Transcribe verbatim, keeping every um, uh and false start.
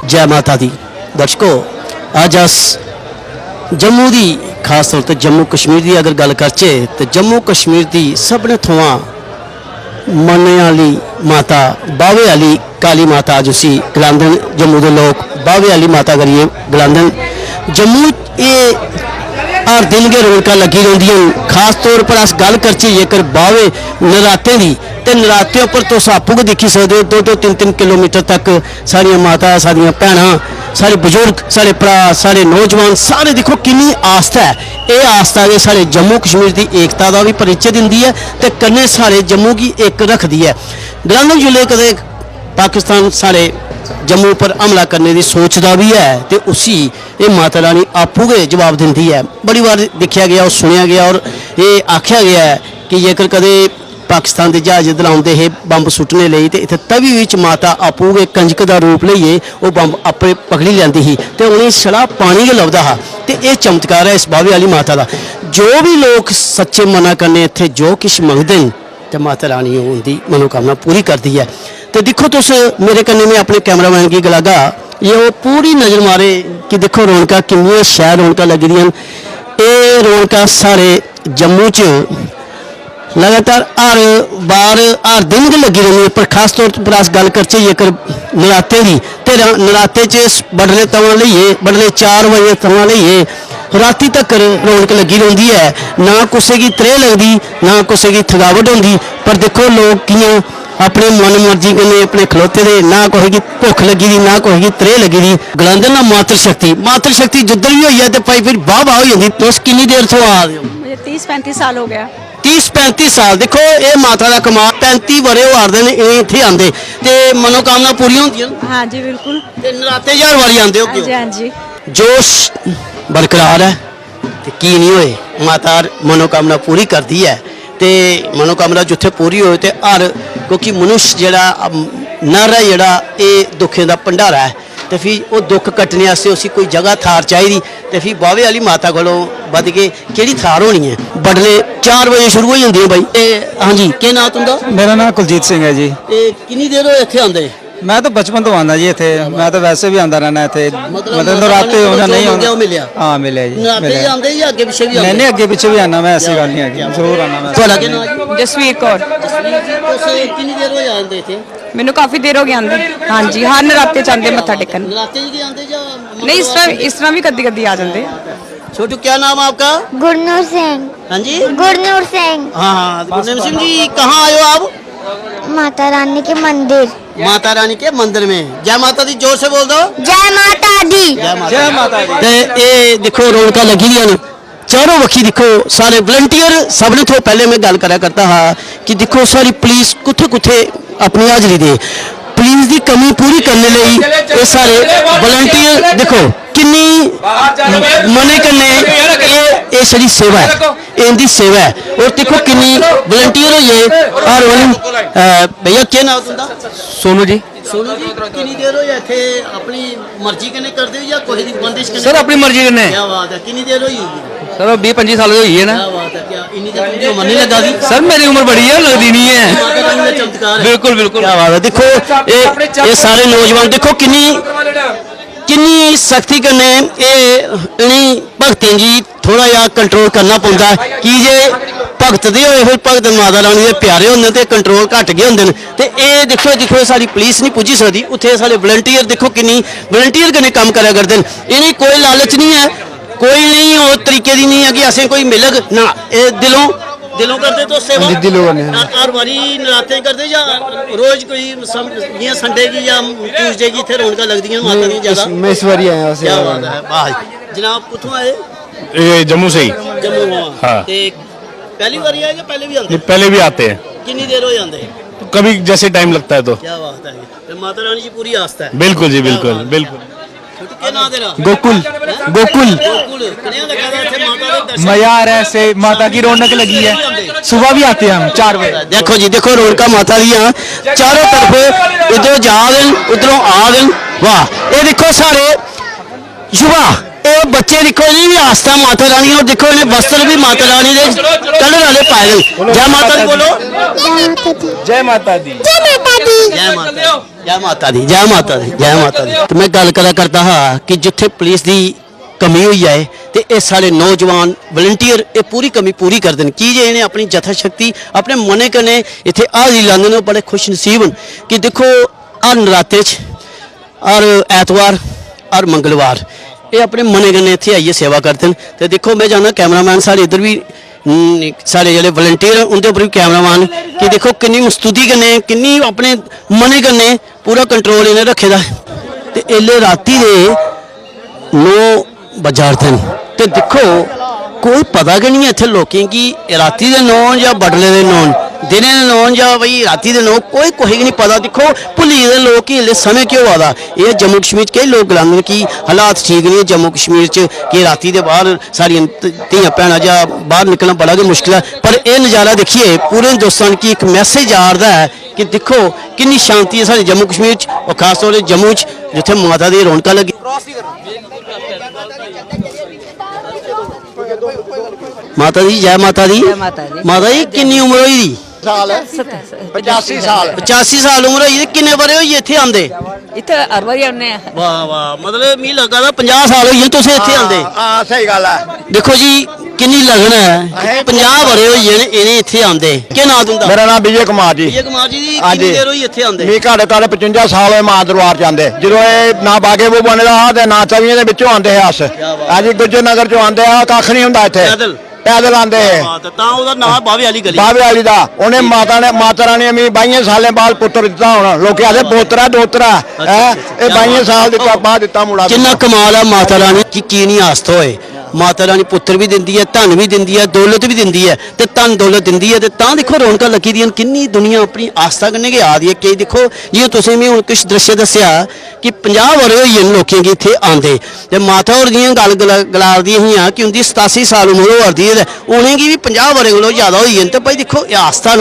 जै माता दी। दर्शको, अज्ज अस जम्मू दी, खास तौर ते जम्मू कश्मीर दी अगर गल्ल करचै ते जम्मू कश्मीर दी सभनें थमां मन्ने आह्ली माता, बाह्वे आह्ली काली माता अज्ज उसी गलांदे न जम्मू दे लोक, बाह्वे आह्ली माता करियै गलांदे न। जम्मू एह् हर दिन गै रौनकां लग्गी रौंह्दियां न। खास तौर पर अस गल्ल करचै जेकर बाह्वे नरातें दी, ते नरातें उप्पर तुस आपूं गै दिक्खी सकदे ओ, दो दो तिन्न तिन्न किलोमीटर तक साढ़ियां माता, साढ़ियां भैनां, साढ़े बजुर्ग, साढ़े भ्राऽ, साढ़े नौजवान, सारे दिक्खो किन्नी आस्था ऐ। एह् आस्था गै साढ़े जम्मू कश्मीर दी एकता दा बी परिचे दिंदी ऐ ते कन्नै साढ़े जम्मू गी इक रखदी ऐ। गलांदे न, जिसलै कदें पाकिस्तान साढ़े जम्मू उप्पर हमला करने दी सोचदा बी ऐ ते उसी एह् माता रानी आपूं गै जवाब दिंदी ऐ। बड़ी बार दिक्खेआ गेआ और सुनेआ गेआ और एह् आखेआ गेआ ऐ कि जेकर कदें पाकिस्तान दे ज्हाज इद्धर औंदे हे बम्ब सुट्टने लेई, ते इत्थै तवी बिच माता आपूं गै कंजक दा रूप लेइयै ओह् बम्ब आपे पकड़ी लैंदी ही ते उ'नेंगी छड़ा पानी गै लभदा हा। ते एह् चमत्कार ऐ इस बाह्वे आह्ली माता दा। जो बी लोक सच्चे मना कन्नै इत्थै जो किश मंगदे न, ते माता रानी ओह् उं'दी मनोकामना पूरी करदी ऐ। ते दिक्खो तुस, मेरे कन्नै, में अपने कैमरामैन गी गलागा, जे ओह् पूरी नजर मारे कि दिक्खो रौनकां किन्नियां शैल रौनकां लग्गी दियां न। एह् रौनकां साढ़े जम्मू च लगातार हर बार, हर दिन गै लग्गी रौंह्दी ऐ, पर खास तौर पर अस गल्ल करचै जेकर नरातें दी, ते र-, नरातें च बडलै थमां लेइयै, बडलै चार बजे थमां लेइयै रातीं तक्कर रौनक लग्गी रौंह्दी ऐ। ना कुसै गी त्रेह् लगदी, ना कुसै गी थकावट होंदी, पर दिक्खो लोक कि'यां अपने मन मर्जी कन्नै अपने खलोते दे, ना कुसै गी भुक्ख लग्गी दी, ना कुसै गी त्रेह् लग्गी दी। गलांदे ना मातृ शक्ति, मातृ शक्ति जिद्धर बी होई जाए ते भाई फिर बाह् बाह् होई जंदी। तुस किन्नी देर थमां आ दे ओ? मुझे तीस पैंतीस साल हो गया। तीस पैंतीस साल, दिक्खो, एह् माता दा कमाल, पैंती ब'रे होआ 'रदे न इ'नें इत्थै आंदे, ते मनोकामना पूरियां होंदियां न। हाँ जी, बिल्कुल। ते नराते ज्हार बारी आंदे होगे। हाँ जी, हाँ जी। जोश बरकरार ऐ, ते की निं होए, माता मनोकामना पूरी करदी ऐ, ते मनोकामना जित्थै पूरी होए ते हर, क्योंकि मनुष्य जेह्ड़ा, अम, नर ऐ जेह्ड़ा, एह् दुक्खें दा भंडारा ऐ, ते फ्ही ओह् दुक्ख कट्टने आस्तै उसी कोई जगह थाह्र चाहिदी। ते फ्ही बाह्वे आह्ली माता कोलों बद्ध के केह्ड़ी थाह्र होनी ऐ? बडलै चार बजे शुरू होई जंदियां बाई। ते हां जी, केह् नांऽ तुं'दा? मेरा नांऽ कुलजीत सिंह ऐ जी। ते किन्नी देर होई इत्थै आंदे? मैं तो बचपन तो आना जी इत्थे, मैं तो वैसे भी आंदा रहना इत्थे। मतलब मतलब नराते होना जो नहीं मंगेआ होना। ओह् मिलेआ? हाँ, मिलेआ जी, नराते मिलेआ। ही आंदे या अग्गे पिच्छे भी नहीं, आंदे? नहीं, अग्गे पिच्छे भी आना मैं, ऐसी गल्ल नहीं है, जरूर आना मैं। थुआढ़ा केह् नांऽ जी? जसवीर कौर। जसवीर जी, तुस किन्नी देर होई आंदे इत्थे? ਮੈਨੂੰ ਕਾਫੀ ਦੇਰ ਹੋ ਗਈ ਆਂਦੇ। ਹਾਂਜੀ, ਹਰ ਨਰਾਤੇ ਚ ਆਂਦੇ ਮੱਥਾ ਟੇਕਣ। नराते ही गै आंदे या? नहीं, इस तरह, इस तरह भी कदी कदी आ जांदे। छोटू, क्या नाम आपका? गुरनूर सिंह। हाँ जी? गुरनूर सिंह। हाँ, हाँ, गुरनूर सिंह जी, कहाँ आए हो आप? माता रानी के मंदिर। माता रानी के मंदिर में। जय माता दी, जोर से बोल दो। जय माता दी। जय माता दी। ते एह् दिक्खो, रौनकां लग्गी दियां न चारों बक्खी। दिक्खो, सारे वलंटियर, सभनें थमां पैह्लें में गल्ल करा करदा हा कि दिक्खो, साढ़ी पुलिस कुत्थै कुत्थै अपनी हाजरी दे, पुलिस दी कमी पूरी करने लेई एह् सारे वलंटियर, दिक्खो, किन्नी मने कन्नै एह्, एह् साढ़ी सेवा ऐ, एह् इं'दी सेवा ऐ। और दिक्खो, किन्नी वलंटियर होई गे हर रोज। अ, भैया, केह् नांऽ तुं'दा? सोनू जी। सोनू जी, किन्नी देर होई इत्थै अपनी मर्जी कन्नै करदे हो या कुसै दी बंदिश कन्नै? सर, अपनी मर्जी कन्नै। क्या बात है, किन्नी देर होई होगी? सर, बीह् पंजी साल होई गे ना। क्या बात है, क्या इन्नी देर तुं'दी उम्र नहीं लगा दी? सर, मेरी उम्र बड़ी है, लगदी नहीं है। माता रानी दा चमत्कार है। बिल्कुल, बिल्कुल। क्या बात है, दिक्खो, ये, ये सारे नौजवान, दिक्खो किन्नी, किन्नी सख्ती कन्नै एह् इ'नें भक्तें गी थोड़ा जेहा कंट्रोल करना पौंदा ऐ, की जे भगत दे होए फिर भगत माता रानी दे प्यारे होंदे न ते कंट्रोल घट्ट गै होंदे न। ते एह् दिक्खो, दिक्खो, साढ़ी पुलिस निं पुज्जी सकदी, उत्थै साढ़े वलंटियर दिक्खो, किन्नी वलंटियर कन्नै कम्म करा करदे न। इ'नेंगी कोई लालच निं ऐ, कोई निं ओह् तरीके दी निं ऐ कि असें कोई मिलग ना। एह् दिलों, दिलों करदे तुस सेवा? हां जी, दिलों करने आं। हर, हर बारी नराते करदे जां रोज कोई सम-, जि'यां संडे गी जां ट्यूसडे गी इत्थै रौनकां लगदियां न माता दियां ज्यादा? मैं इस बारी आया। क्या बात है, वाह। जनाब, कुत्थों आए? ये जम्मू से ही। जम्मू। हाँ। ते पहली बार आए या पहले भी आते? नहीं, पहले भी आते हैं। कितनी देर हो जाते हैं? तो कभी जैसे टाइम लगता है तो। क्या बात है। तो माता रानी जी पूरी आस्था है। बिल्कुल जी, क्या बिल्कुल, बात है। बिल्कुल। छोटू, क्या नाम तेरा? गोकुल। हैं? गोकुल। गोकुल। कनेहा लगा था इत्थे माता दे दर्शन? मजा आ रहा है, से माता की रौनक लगी है। सुबह भी आते हैं हम चार बजे। देखो जी, देखो रौनकां माता दियां चारों तरफ, इधरों जा रहे हैं, उधरों आ रहे हैं। वाह, ये देखो सारे युवा, ये बच्चे दिक्खो जी, आस्था माता रानी, और दिक्खो इन्हें वस्त्र भी माता रानी दे कलर वाले पाए हुए। जय माता दी बोलो। जय माता दी। जय माता दी। जय माता दी। जय माता दी। जै माता दी, जै माता दी, जै माता दी। ते में गल्ल करा करदा हा कि जित्थै पुलिस दी कमी होई जाए ते एह् साढ़े नौजवान वॉलंटियर एह् पूरी कमी पूरी करदे न, की जे इ'नें अपनी यथाशक्ति अपने मनै कन्नै इत्थै हाजरी लांदे न। ओह् बड़े खुशनसीब न कि दिक्खो, हर नराते च, हर ऐतवार, हर मंगलवार एह् अपने मनै कन्नै इत्थै आइयै सेवा करदे न। ते दिक्खो, में जानना कैमरामैन साढ़े इद्धर बी, हम्म, साढ़े जेह्ड़े वॉलंटियर न उं'दे उप्पर बी कैमरामैन कि दिक्खो किन्नी मस्तुति कन्नै, किन्नी अपने मनै कन्नै पूरा कंट्रोल इ'नें रक्खे दा ऐ। ते एल्लै राती दे नौ बजा 'रदे न ते दिक्खो, कोई पता गै निं ऐ इत्थै लोकें गी राती दे नौ न जां बडले दे नौ न, दिनै दे नौ न जां भाई राती दे नौ, कोई कुसै गी निं पता। दिक्खो, भुल्ली गेदे लोक कि इसलै समें केह् होआ दा। एह् जम्मू कश्मीर च केईं लोक गलांदे न कि हालात ठीक निं ऐ जम्मू कश्मीर च, कि राती दे बाह्र साढ़ियां ध-, धियां भैनां जां बाह्र निकलना बड़ा गै मुश्कल ऐ। पर एह् नज़ारा दिक्खियै पूरे हिंदुस्तान गी इक मैसेज जा 'रदा ऐ कि दिक्खो किन्नी शांति ऐ साढ़े जम्मू कश्मीर च, और खास तौर पर जम्मू च, जित्थै माता दी रौनकां लग्गी। माता दी जय माता दी। जय माता दी। माता जी, किन्नी उम्र होई दी? साल। सत्तर। पचासी साल। पचासी साल उम्र होई दी, किन्ने बरे होई गे इत्थै आंदे? इत्थै हर बारी औने आं। वाह, वाह, मतलब, मिगी लग्गा दा पंजाह् साल होई गे तुसें इत्थै आंदे। हां, स्हेई गल्ल ऐ। दिक्खो जी, किन्नी लगन ऐ। असें पंजाह् बरे होई गे न इ'नें इत्थै आंदे। केह् नांऽ तुं'दा? मेरा नांऽ विजय कुमार जी। विजय कुमार जी, जी, हां किन्नी जी। देर होई इत्थै आंदे? मिगी घट्ट घट्ट पचुंजा साल होए मां दरबार च आंदे। जदूं एह् ना बागे बहु बने दा हा ते ना तवियें दे बिच्चों आंदे हे अस। क्या बात हां जी, गुज्जर नगर चों आंदे हा, कक्ख निं होंदा इत्थै। पैदल? पैदल आंदे हे। हां, ते तां ओह्दा नांऽ बावे आह्ली गली। बावे आह्ली दा। उ'नें माता ने, माता रानी ने मिगी बाइयें सालें बाद पुत्तर दित्ता। हून लोकें आखदे पोतरा, दोतरा, अच्छा, हैं? अच्छा, अच्छा, एह् क्या बाइयें बात। साल दित्ता, बाद दित्ता मुड़ा। किन्ना कमाल ऐ माता रानी दी, की निं आस्था होए। माता रानी पुत्तर बी दिंदी ऐ, धन बी दिंदी ऐ, दौलत बी दिंदी ऐ, ते धन दौलत दिंदी ऐ, ते तां दिक्खो रौनकां लग्गी दियां न। किन्नी दुनिया अपनी आस्था कन्नै गै आ दी ऐ। केईं दिक्खो, जि'यां तुसें मिगी हून किश द्रिश्श दस्सेआ कि पंजाह् बरे होई गे न लोकें गी इत्थै आंदे, ते माता होर जि'यां गल्ल गला-, गला दियां हियां कि उं'दी सतासी साल उम्र होआ दी ऐ, ते उ'नेंगी बी पंजाह् बरें कोला जैदा होई गे न। ते भाई दिक्खो, एह् आस्था न।